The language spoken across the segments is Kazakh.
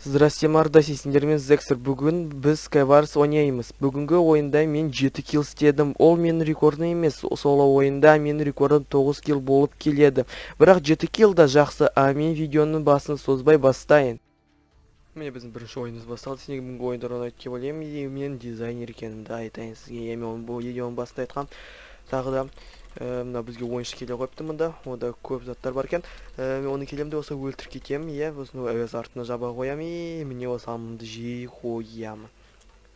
Здрасте, мордаси, сендермен Зексер. Бүгін біз Skywars ойнаймыз. Бүгінгі ойында мен 7 килл істедім. Ол менің рекордым емес. Соло ойында менің рекордым 9 килл болып келеді. Бірақ 7 килл да жақсы, а мен видеоның басын созбай бастайын. Міне, біздің бірінші ойынымыз басталды. Сендерге бүгінгі ойындар ұнайды деп ойлаймын. И мен дизайнер екенімді айтайын сізге. Иә, мен оны бұл видеоның басында айтқам. Тағы да мына бізге ойыншы келе қойыпты мында. Онда көп заттар бар екен. Мен оны келемін де, осы өлтіріп кетемін, иә, сосын өз артына жаба қоямын и міне, осы алмамды жей қоямын.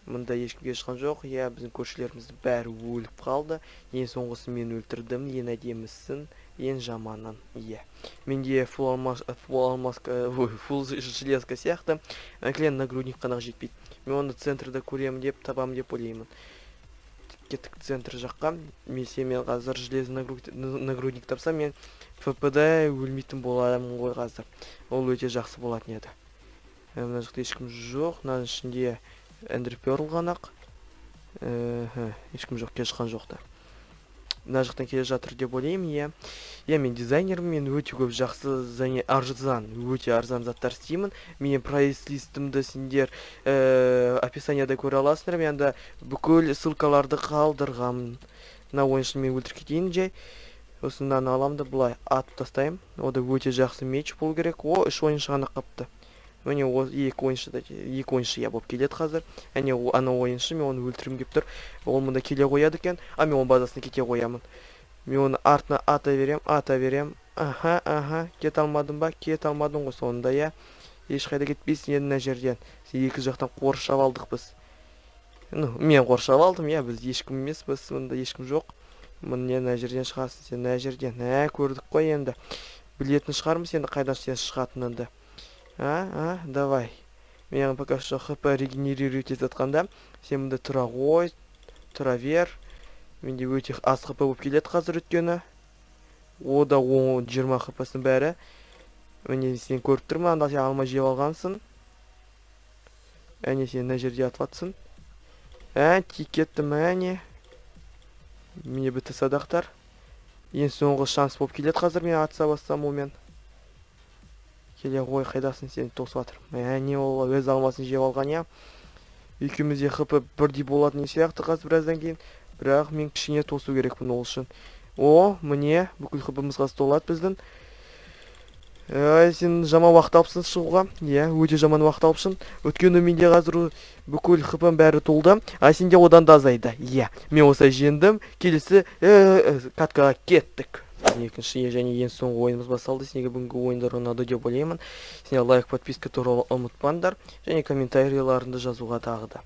Мында ешкім келе шыққан жоқ, иә, біздің көршілеріміздің бәрі өліп қалды. Ең соңғысын мен өлтірдім, ең әдемісін, ең жаманын, иә. Менде фул алмаз, фул алмаз, ой, фул железка сияқты. Кілең нагрудник қана жетпейді. Мен оны центрда көремін деп, табамын деп ойлаймын. Кеттік центр жаққа. Мен сен мен қазір железный нагрудник тапсам, мен ФПда өлмейтін боламын ғой қазір. Ол өте жақсы болатын еді. Мына жақта ешкім жоқ. Мынаның ішінде Эндер Перл ғана ақ. Ешкім жоқ, келе шыққан жоқ та. Мына жақтан келе жатыр деп ойлаймын, иә. Иә, мен дизайнермін, мен өте көп жақсы және арзан, өте арзан заттар істеймін. Менің прайс-листімді сендер описанияда көре аласыңдар. Мен анда бүкіл ссылкаларды қалдырғанмын. Мына ойыншыны мен өлтіріп кетейін жай. Сосын мынаны аламын да, былай атып тастаймын. О да өте жақсы меч болу керек. О, үш ойыншы ғана қапты. Міне, о, екі ойыншы да, екі ойыншы, иә, болып келеді қазір. Әне, ана ойыншы, мен оны өлтіргім келіп тұр. Ол мында келе қояды екен. А мен оның базасына кете қоямын. Мен оны артына ата берем, ата берем. Аха, аха, кете алмадым ба? Кете алмадым ғой сонда, иә. Ешқайда кетпейсің енді мына жерден. Сен екі жақтан қоршап алдық біз. Ну, мен қоршап алдым, иә, біз ешкім емеспіз, мында ешкім жоқ. Міне, мына жерден шығасың сен, мына жерден. Ә, көрдік қой енді. Білетін шығармыз енді қайдан сен шығатыныңды. А, а, давай. Мен пока что хп регенерировать етіп жатқанда, сен мында тұра ғой, тұра бер. Менде өте аз хп болып келеді қазір, өйткені. О да 10, 20 хпсының бәрі. Міне, сен көріп тұрмын, анда сен алма жеп алғансың. Әне, сен мына жерде атып жатсың. Ә, тиіп кеттім, әне. Міне, бітті садақтар. Ең соңғы шанс болып келеді қазір мен атыса бастасам онымен. Келе ғой, қайдасың сен, тосып жатыр. Әне, ол өз алмасын жеп алған, иә. Екеумізде хп бірдей болатын сияқты қазір біраздан кейін. Бірақ мен кішкене тосу керекпін ол үшін. О, міне, бүкіл хпмыз қазір толады біздің. Ай, сен жаман уақыт алыпсың шығуға. Иә, өте жаман уақыт алыпсың. Өйткені менде қазір бүкіл хпм бәрі толды, а сенде одан да азайды. Иә, мен осылай жеңдім. Келесі каткаға кеттік. Екінші және ең соңғы ойынымыз басталды. Сендерге бүгінгі ойындар ұнады деп ойлаймын. Сендер лайк, подписка туралы ұмытпаңдар және комментарийларыңды жазуға тағы да.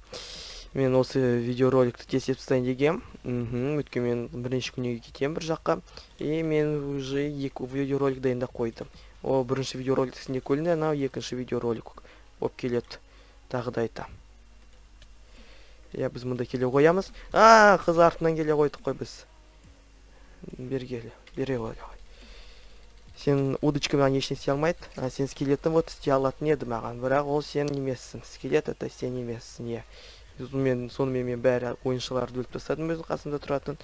Мен осы видеороликті тез тастайын дегем. Өйткені мен бірнеше күнге кетемін бір жаққа. И мен уже екі видеоролик дайындап қойдым. О, бірінші видеоролик сендер көрдіңдер, анау екінші видеоролик болып келеді. Тағы да айтамын. Иә, біз мұнда келе қоямыз. А, қыз артынан келе қойдық қой біз. Бері кел, бері қой. Сен удочка маған ештеңе істей алмайды. А сен скелетің вот істей алатын еді маған. Бірақ ол сен емессің. Скелет — это сен емессің, иә. Мен сонымен мен бәрі ойыншыларды өлтіріп тастадым, өзінің қасымда тұратын.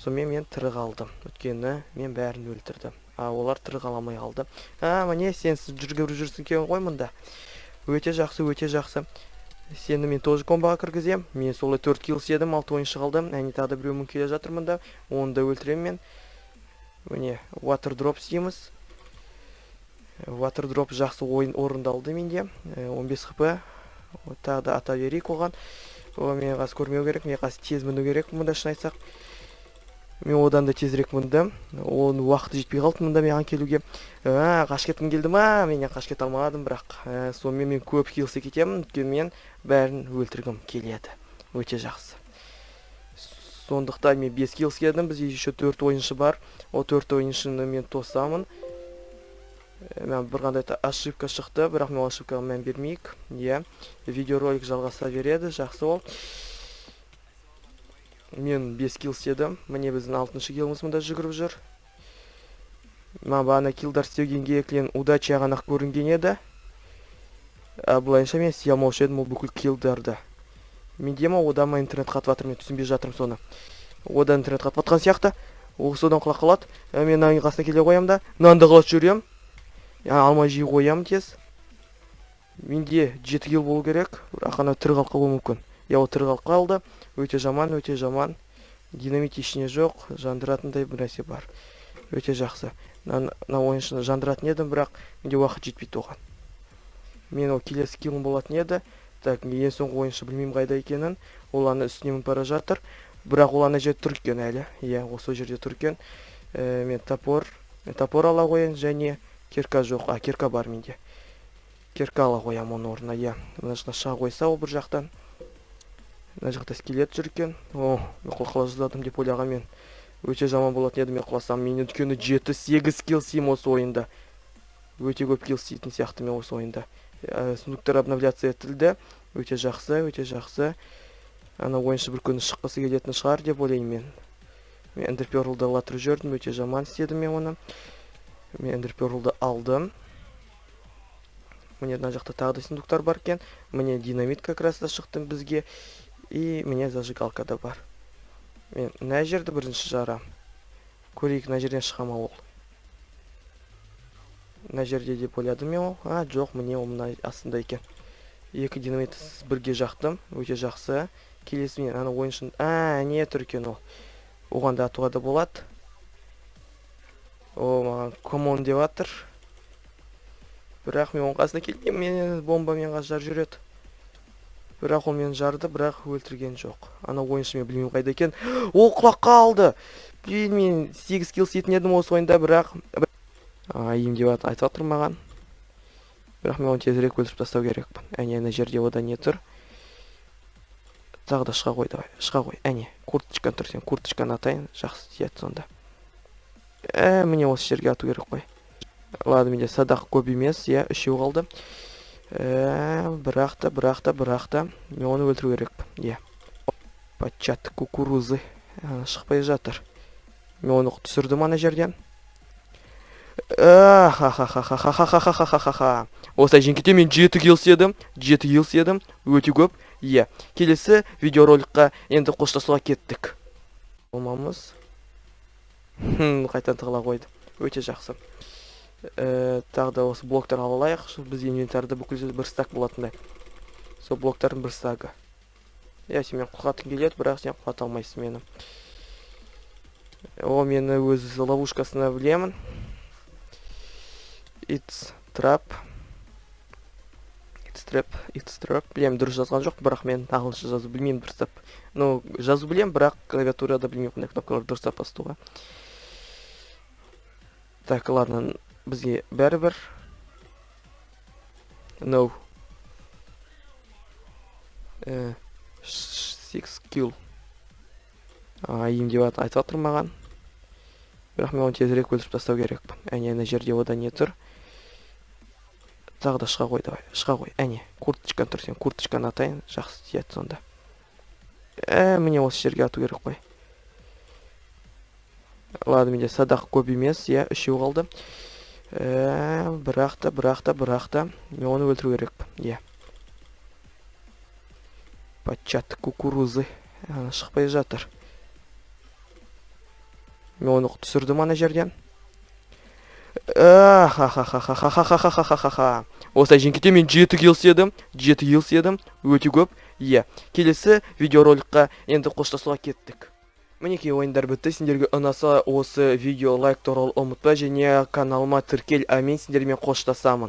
Сонымен мен тірі қалдым. Өйткені мен бәрін өлтірдім. А олар тірі қала алмай қалды. А, міне, сен жүгіріп жүрсің екен ғой мында. Өте жақсы, өте жақсы. Сені мен тоже комбаға кіргіземін. Мен солай 4 килл істедім, 6 ойыншы қалды. Әне, тағы да біреу келе жатыр мында. Оны да өлтіремін мен. Міне, water drop істейміз. Water drop жақсы ойын орындалды менде. 15 хп. Тағы да ата берейік оған. О, мен қазір көрмеу керек, мен қазір тез міну керек мұнда, шын айтсақ. Мен одан да тезірек міндім. Оның уақыты жетпей қалды мында маған келуге. А, қашып кеткім келді ма? Менен қашып кете алмадым бірақ. Сонымен мен көп киллсе кетемін, өйткені мен бәрін өлтіргім келеді. Өте жақсы. Сондықтан мен 5 килл істедім, бізде еще 4 ойыншы бар. Ол 4 ойыншыны мен тосамын. Мен бір қандай да ошибка шықты, бірақ мен ол ошибкаға мән бермейік. Иә, видеоролик жалғаса береді, жақсы ол. Мен 5 килл істедім. Міне, біздің алтыншы килліміз мында жүгіріп жүр. Маған бағана киллдар істегенге кілең удача ғана көрінген еді. А былайынша мен істей алмаушы едім ол бүкіл киллдарды. Менде ма, одан ма интернет қатып жатыр, мен түсінбей жатырмын соны. Одан интернет қатып жатқан сияқты. Ол содан құлап қалады. Мен мынаның қасына келе қоямын да, мынаны да құлатып жіберемін. Алма жей қоямын тез. Менде 7 килл болу керек, бірақ ана тірі қалып қалуы мүмкін. Иә, ол тірі қалып қалды. Өте жаман, өте жаман. Динамит ештеңе жоқ, жандыратындай бір нәрсе бар. Өте жақсы. Мына ойыншыны жандыратын едім, бірақ менде уақыт жетпейді оған. Мен ол келесі киллім болатын еді. Так, ең соңғы ойыншы, білмеймін қайда екенін. Ол ана үстіне мініп бара жатыр. Бірақ ол ана жерде тұр екен әлі. Иә, ол сол жерде тұр екен. Мен топор ала қояйын және кирка жоқ. А, кирка бар менде. Кирка ала қоямын оның орнына, иә. Мына жақтан шыға қойса ол бір жақтан. Мына жақта скелет жүр екен. О, мен құлап жаздадым деп ойлаған мен. Өте жаман болатын еді мен құласам. Мен, өйткені, 7-8 килл істеймін осы ойында. Өте көп килл істейтін сияқты мен осы ойында. Сундуктар обновляция етілді. Өте жақсы, өте жақсы. Ана ойыншы бір күні шыққысы келетін шығар деп ойлаймын мен. Мен эндерперлді лақтырып жібердім, өте жаман істедім мен оны. Мен эндерперлді алдым. Міне, мына жақта тағы да сундуктар бар екен. Міне, динамит как раз да шықты бізге. И міне, зажигалка да бар. Мен мына жерді бірінші жарам. Көрейік, мына жерден шыға ма ол. Мына жерде деп ойладым мен ол. А, жоқ, міне, ол мына астында екен. Екі динамит бірге жақтым. Өте жақсы. Келесі мен ана ойыншының. А, не тұр екен ол. Оған да атуға да болады. О, маған come on деп жатыр. Бірақ мен оның қасына келмеймін, мені бомбамен қазір жарып жүреді. Бірақ ол мені жарды, бірақ өлтірген жоқ. Ана ойыншы, мен білмеймін қайда екен. Ол құлап қалды. Блин, мен 8 килл істейтін едім осы ойында, бірақ aim деп айтып жатыр маған. Бірақ мен оны тезірек өлтіріп тастау керекпін. Әне, ана жерде ода не тұр? Тағы да шыға қой, давай, шыға қой. Әне, курточканы тұр, сен курточканы атайын, жақсы тиеді сонда. Міне, осы жерге ату керек қой. Ладно, менде садақ көп емес, иә, үшеу қалды. Бірақ та мен оны өлтіру керекпін, иә. Початок кукурузы. Шықпай жатыр. Мен оны түсірдім ана жерден. Ха-ха-ха-ха-ха-ха-ха-ха-ха-ха. Осылай жеңіп кетемін. Мен 7 килл істедім. 7 килл істедім. Өте көп. Иә. Келесі видеороликқа енді қоштасуға кеттік. Болмамыз. Қайтадан тығыла қойды. Өте жақсы. Тағы да осы блоктар ала алайық. Біз инвентарьда бүкіл бір стак болатындай. Сол блоктардың бір стагы. Иә, сен мені құлатқың келеді, бірақ сен құлата алмайсың мені. О, мені өз ловушкасына білемін. It's trap. It's trap, it's trap. Білемін, дұрыс жазған жоқ, бірақ мен ағылшынша жазу білмеймін дұрыстап. Ну, жазу білемін, бірақ клавиатурада білмеймін қандай кнопкалар дұрыстап басуға. Так, ладно, бізге бәрібір. No. Six kill. Aim деп айтып жатыр маған. Бірақ мен оны тезірек өлтіріп тастау керекпін. Әне, ана жерде ода не тұр? Тағы да шыға қой, давай, шыға қой. Әне, курточканы тұр, сен курточканы атайын, жақсы тиеді сонда. Міне, осы жерге ату керек қой. Ладно, менде садақ көп емес, иә, үшеу қалды. Бірақ та мен оны өлтіру керекпін, иә. Початок кукурузы. Шықпай жатыр. Мен оны түсірдім ана жерден. Ха-ха-ха-ха-ха-ха-ха-ха-ха-ха. Осылай жеңіп кетемін. Мен 7 килл істедім. 7 килл істедім. Өте көп. Иә. Келесі видеороликқа енді қоштасуға кеттік. Мінекей, ойындар бітті. Сендерге ұнаса осы видео, лайк туралы ұмытпа және каналыма тіркел. А мен сендермен қоштасамын.